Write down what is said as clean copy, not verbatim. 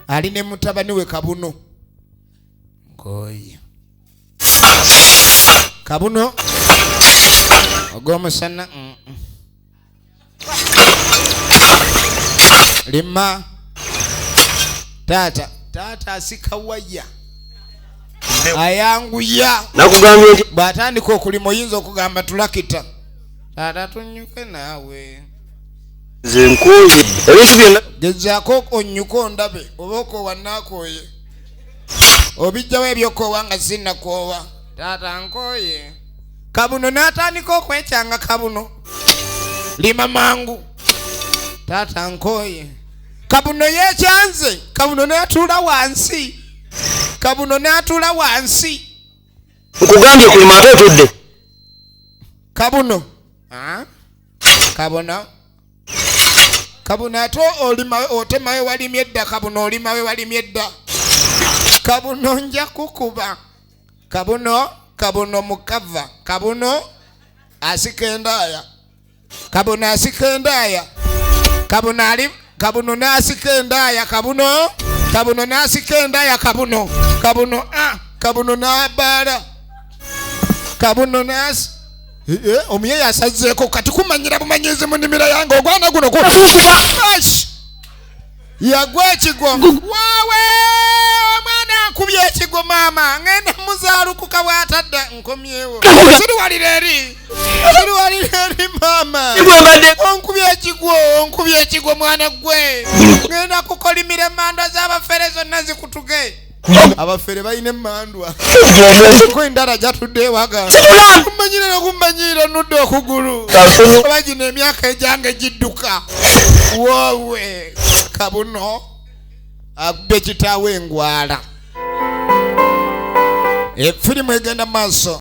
Ali ne mutabani we Kabuno. Nkooye. Kabuno ogw'omusana. Lima taata, taata asika waya, ayanguya. Nakugambye nti Bw'atandika okulima oyinza okugamba tulakita. Taata, tunyuke naawe. Nze nkooye ebintu byonna. Gezaako onnyuke ondabe oba okoowa. Naakooye, obijjawo ebyokoowa nga sinnakoowa. Taata, nkooye. Kabuno n'atandika okwekyanga. Kabuno, lima mangu. Taata, nkooye. Kabuno yeekyanze. Kabuno n'atuula wansi. Kabuno n'atuula wansi. Nkugambye kulima ate otudde. Kabuno. Ah? Kabuno, kabuno, ate olima otemawe walimye edda. Kabuno, olimawe walimye edda. Kabuno, nja kukuba. Kabuno, kabuno mukava. Kabuno asika endaaya. Kabuno asika endaaya. Kabuno ali, kabuno n'asika endaaya. Kabuno, kabuno n'asika endaaya. Kabuno, kabuno, ah, kabuno n'abaala. Kabuno n'asi. Eh, eh, omuyeyi asazeeko kati kumanyira bumanyizi mu nnimiro yange. Ogwana guno Ash! Yagwa ekigwo. Waawe, omwana akubye ekigwo. Maama, ngenda muzaalukuka bw'atadda. Nkomyewo, siriwalira eri, siriwalira eri maama. Gwembadde. Onkubye ekigwo, onkubye ekigwo. Mwana gwe, ngenda kukolimira emandwa z'abafere zonna zikutuke. Abafere balina emandwa ko endala gyatudde ewaga. Kumanyira nokumanyira nudde okugulu oba gino emyaka egyange gidduka. Woowe, kabuno abbe kitaawe engwala. Efirimu egenda maaso.